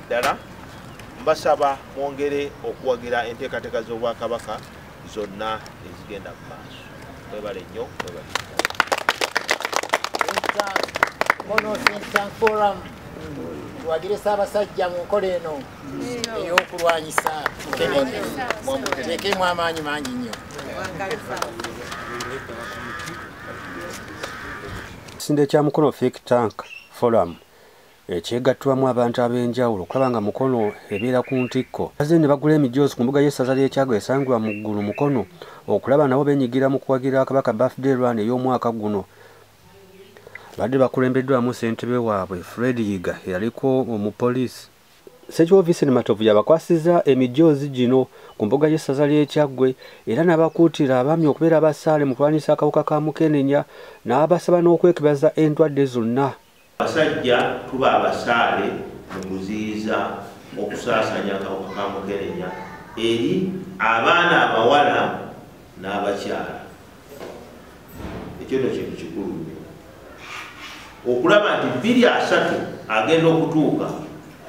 Ddala mbasaba mwongere okuwagira enteekateeka z'Obwakabaka zonna ezigenda mu maaso. Mwebale nnyo, mwebale. Mukono Think Tank Forum, tuwagire Ssaabasajja mu nkola eno ey'okulwanyisa mukenenya. Teekemu amaanyi mangi nnyo. Ekisinde kya Mukono Think Tank Forum ekyegattwamu abantu ab'enjawulo okulaba nga Mukono ebeera ku ntikko. Bazze ne bagula emijoozi ku mbuga y'essaza ly'e Kyaggwe esangibwa mu Ggulu Mukono okulaba nabo beenyigira mu kuwagira Kabaka Birthday Run ey'omwaka guno. Badde bakulembeddwamu ssentebe waabwe Fred Yiga eyaliko omupoliisi. Ssekiwo Vincent Matovu yabakwasizza emijoozi gino ku mbuga y'essaza ly'e Kyaggwe era n'abakuutira abaami okubeera abasaale mu kulwanyisa akawuka ka mukenenya n'abasaba n'okwekebaza endwadde zonna. Abasajja tuba abasaale mu kuziyiza okusaasaanya akawuka ka mukenenya eri abaana abawala n'abakyala. Ekyo nno kintu kikulu nnyo okulaba nti 2030 agenda okutuuka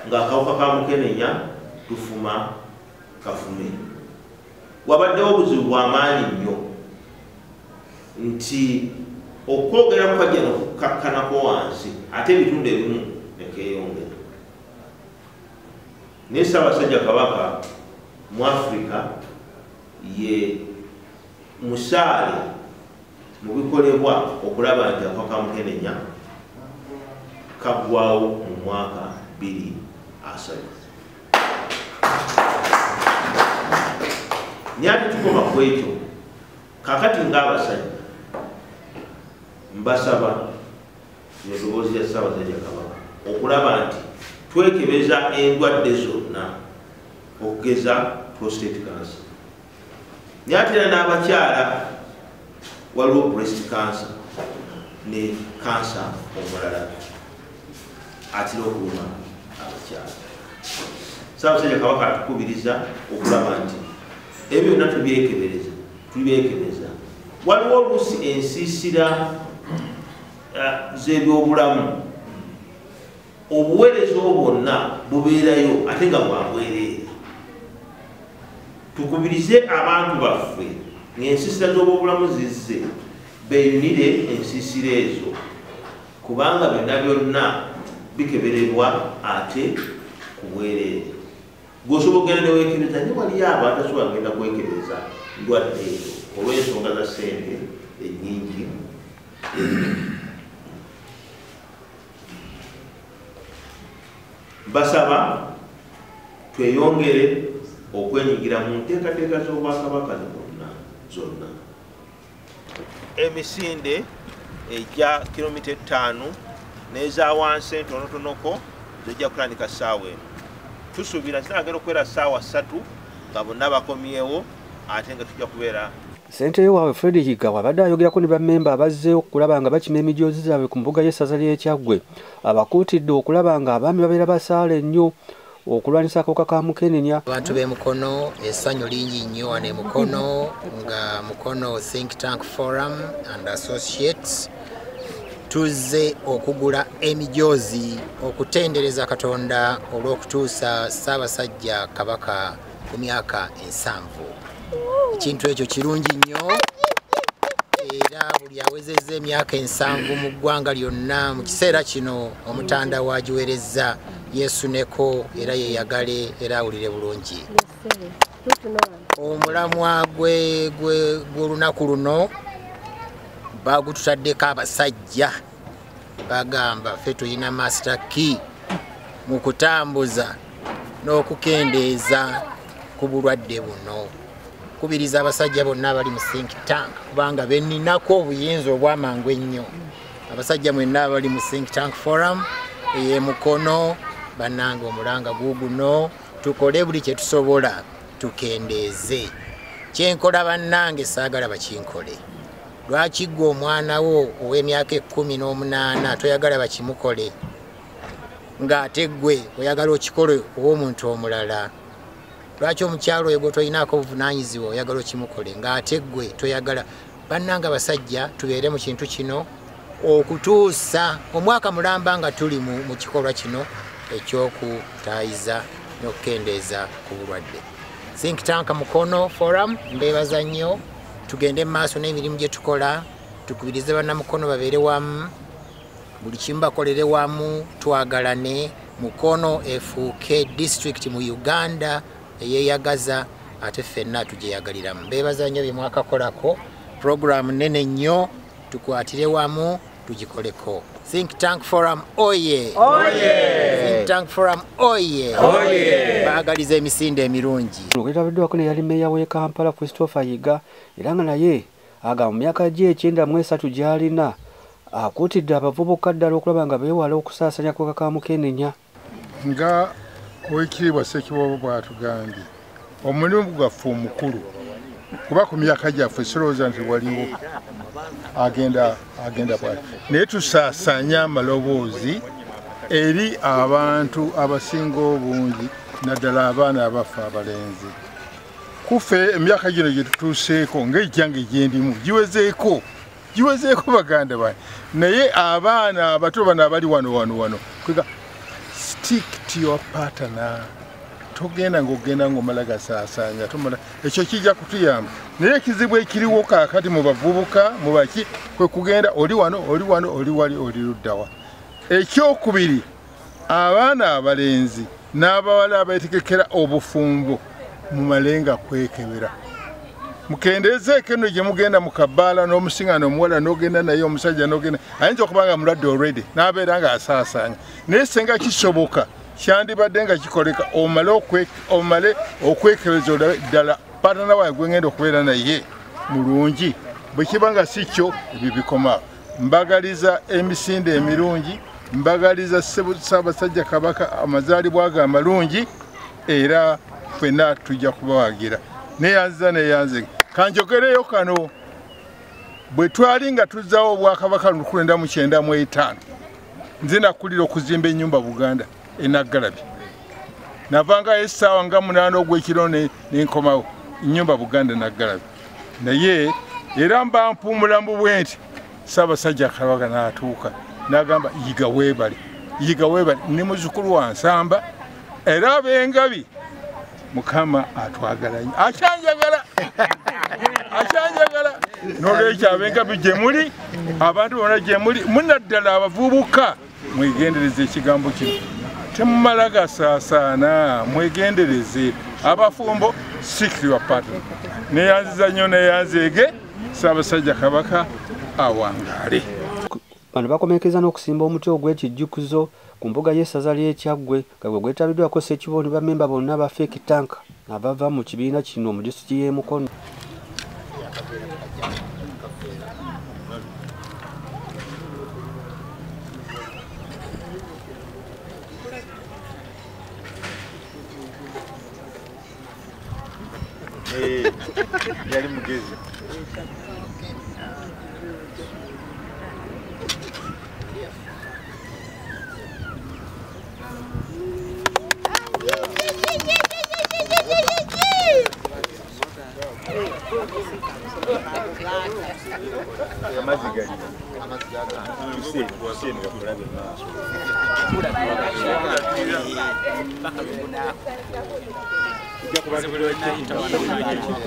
ng'akawuka ka mukenenya tufuma kafume. Wabaddewo obuzibu bw'amaanyi nnyo nti okwogera kwajja n'okukakkanako wansi ate ebitundu ebimu ne keeyongera. Naye Ssaabasajja Kabaka mu Afrika ye musaale mu bikolebwa okulaba nti akawuka ka mukenenya kaggwawo mu mwaka 2030. Naye ate tukoma ku ekyo, kaakati ng'abasajja mbasaba n'eddoboozi lya Ssaabasajja Kabaka okulaba nti twekebeza endwadde zonna okugeza prostate cancer. Naye ate era n'abakyala waliwo breast cancer ne kansa omulala atera okuluma abakyala. Ssaabasajja Kabaka atukubiriza okulaba nti ebyo byonna tubyekebeza. Waliwo oluusi ensiisira z'ebyobulamu, obuweereza bwonna bubeerayo ate nga bwa bwereere. Tukubirize abantu baffe ng'ensiisira z'obwobulamu zizze beeyunire ensiisira ezo, kubanga byonna byonna bikeberebwa ate ku bwereere. Gw'osobola okugenda ne weekebeza, naye waliyo abantu abasobola kugenda kwekebeza ndwadde ezo olw'ensonga za ssente ennyingi. Mbasaba tweyongere okwenyigira mu nteekateeka z'Obwakabaka zonna. Emisinde ejja kilomita 5 n'eza wansi entonotonoko zijja kutandika ssaawa emu. Tusuubira nti agenda okubeera ssaawa 3 nga bonna bakomyewo ate nga tujja kubeera. Ssentebe waabwe Fred Yiga abadde ayogerako ne bammemba abazze okulaba nga bakima emijoozi zaabwe ku mbuga y'essaza ly'e Kyaggwe, abakuutidde okulaba nga abaami babeera basaale nnyo okulwanyisa akawuka ka mukenenya. Abantu b'e Mukono essanyu lingi nnyo wano e Mukono nga Mukono Think Tank Forum and Associates tuzze okugula emijoozi okutendereza Katonda olw'okutuusa Ssaabasajja Kabaka ku myaka 70. Ekintu ekyo kirungi nnyo era buli awezezza emyaka 70 mu ggwanga lyonna mu kiseera kino omutanda wagiwerezza yeesuneko era yeeyagale era awulire bulungi. Omulamwa gw'olunaku luno bagututaddeko abasajja, bagamba ffe tulina master key mu kutambuza n'okukendeeza ku bulwadde buno. Kubiriza abasajja bonna abali mu think tank kubanga benninako obuyinza obw'amangu ennyo. Abasajja mwenna abali mu Think Tank Forum ey'e Mukono, bannange omulanga guuguno, tukole buli kye tusobola tukendeeze. Kyenkola bannange saagala bakinkole. Lwaki ggwe omwana wo ow'emyaka 18 toyagala bakimukole ng'ate ggwe oyagala okikole ow'omuntu omulala? Lwaki omukyalo oyo gwe toyinaako obuvunaanyizibwa oyagala okimukole ng'ate ggwe toyagala? Bannange abasajja tubeere mu kintu kino okutuusa omwaka mulamba nga tuli mu kikolwa kino. ekyokutaayiza n'okukendeeza ku bulwadde. Think Tank Mukono Forum mbeebaza nnyo, tugende mu maaso n'emirimu gye tukola, tukubirize bannamukono babeere wamu, buli kimu bakolere wamu, twagalane. Mukono efuuke district mu Uganda eyeeyagaza ate ffenna tugyeyagaliramu. Mbeebaza nnyo bye mwakakolako, program nene nnyo, tukwatire wamu tugikoleko. Think Tank Forum oye! Oye! Think Tank Forum oye! Oye! Baagaliza emisinde emirungi. Gwetabiddwako neyali meeya w'e Kampala Christopher Yiga, era nga naye agamba mu myaka gye 93 gy'alina akuutidde abavubuka ddala okulaba nga beewala okusaasanya akawuka ka mukenenya. Nga Oweekitiibwa Ssekiboobo bw'atugambye, omulimu gwaffe omukulu kuba ku myaka gyaffe sirowooza nti waliwo agenda bwati, naye tusaasanya amaloboozi eri abantu abasinga obungi naddala abaana abaffe abalenzi. Kufe emyaka gino gye tutuuseeko ng'ejjange gyendimu giwezeeko baganda bange, naye abaana abato bano abali wano kwega stick to your partner. Togenda ng'ogenda ng'omala gasaasaanya tomala, ekyo kijja kutuyamba. Naye ekizibu ekiriwo kaakati mu bavubuka mu baki kwe kugenda oli wano oli wano oli wali oli luddawa. Ekyokubiri, abaana abalenzi n'abawala abeetegekera obufumbo mumalenga kwekebera, mukendeezeeko eno gye mugenda mu kabaala n'omusingana omuwala n'ogenda naye omusajja n'ogenda, ayinza okuba nga mulwadde already n'abeera ng'asaasaanya. Naye singa kisoboka kyandibadde nga kikoleka, omale okwekebeza olabe ddala partner wange gwe ngenda okubeera naye mulungi. Bwe kiba nga si kyo ebyo bikoma. Mbagaliza emisinde emirungi, mbagaliza Ssaabasajja Kabaka amazaalibwa ge amalungi, era ffenna tujja kubawagira. Neeyanziza neeyanze. Kanjogereyo kano, bwe twali nga tuzzaawo Obwakabaka 1995, nze nakulira okuzimba ennyumba Buganda e Naggalabi. Navangayo essaawa nga 8 ogw'ekiro ne nkomawo ennyumba Buganda Naggalabi. Naye era mba mpuumulamu bwe nti Ssaabasajja Kabaka n'atuuka n'agamba yiga weebale, yiga weebale, ne muzzukulu wa Nsamba era ab'engabi Mukama atwagala nnyo, akyanjagala akyanjagala. N'olwekyo ab'engabi gye muli, abantu bonna gye muli, munaddala abavubuka mwegendereze ekigambo kino, temumala gasaasaana, mwegendereze. Abafumbo seek your partner. Neeyanziza nnyo neeyanzeege, Ssaabasajja Kabaka awangaale. Bano bakomekeza n'okusimba omuti ogw'ekijjukizo ku mbuga y'essaza ly'e Kyaggwe nga gwe gwetabiddwako Ssekiboobo ne bammemba bonna ba Think Tank abava mu kibiina kino mu disitulikiti y'e Mukono. Yali mugezi. Amazzi gali.